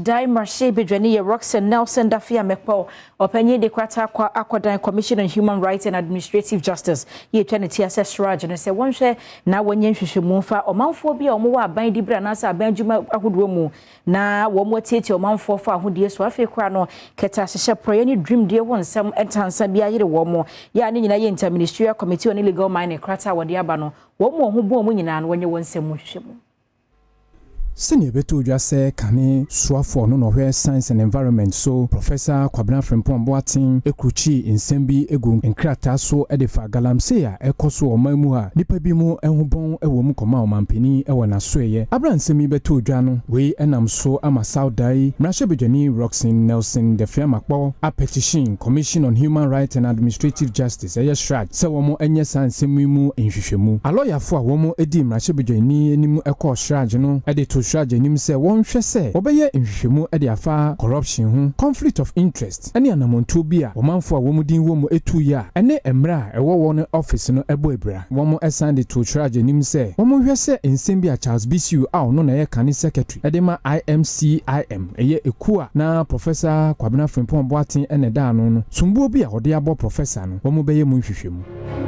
Dae mmarahyɛbadwani yɛ Rockson Nelson Dafeamekpor ɔpanyin de krataa kɔ akɔdan Commission on Human Rights and Administrative Justice yɛtwa ne ti asɛ CHRAJ no sɛ wɔnhwɛ na wɔnyɛ nhwehwɛmu mfa ɔmanfoɔ bi a wɔwɔ aban dibere anaasɛ aban adwuma ahodoɔ mu na wɔn atietie ɔmanfoɔ fa ahodie so. Afei koraa no, kɛtɛ ahyehyɛ porɔeɛ ne dwimdie ho nsɛm ntansa bi ayere wɔn mo yɛ a ne nyinaa yɛ Interministerial Committee on Illegal Mining krataa a wɔde aba no, wɔn mu ɔho bɔn mu nyinaa no, wɔnyɛ wɔn nsɛm mu nhwehwɛmu. Sɛnea ɛbɛtɔ dwa sɛ kane soafoɔ no na ɔhwɛ Science and Environment so, Professor Kwabena Frimpong Boateng, ekrukyi nsɛm bi egu nkrataa so de fa galamsey a ɛkɔ so ɔman mu a nipa bi mu ho bɔn wɔ mu kɔma ɔmanpanin wɔ n'asoɛyɛ. Abira nsɛm yi bɛtɔ dwa no, wei nam so ama South Dayi mmarahyɛbadwani Rockson Nelson Dafeamekpor apetition Commission on Human Rights and Administrative Justice, ɛyɛ CHRAJ, sɛ wɔn nyɛ saa nsɛm yi mu nhwehwɛmu. Alɔyafo a wɔn di mmarahyɛbadwani anim kɔɔ CHRAJ no de to CHRAJ anim sɛ wɔnhwɛ sɛ wɔbɛyɛ nhwehwɛmu de afa corruption ho, conflict of interest ne anammɔntuo bi a ɔmanfo a wɔn din wɔ mu etu yi a ɛne mmerɛ a ɛwɔ wɔn office no ɛbɔ ebira. Wɔn san de to CHRAJ anim sɛ wɔnhwɛ sɛ nsɛm bi a Charles Bissue a ɔno na ɛyɛ kane secretary ɛde ma IMCIM, ɛyɛ ekuo a na Professor Kwabena Frimpong Boateng ɛna ɛda ano no, sumbuo bi a ɔde abɔ professor no, wɔn bɛyɛ mu nhwehwɛmu.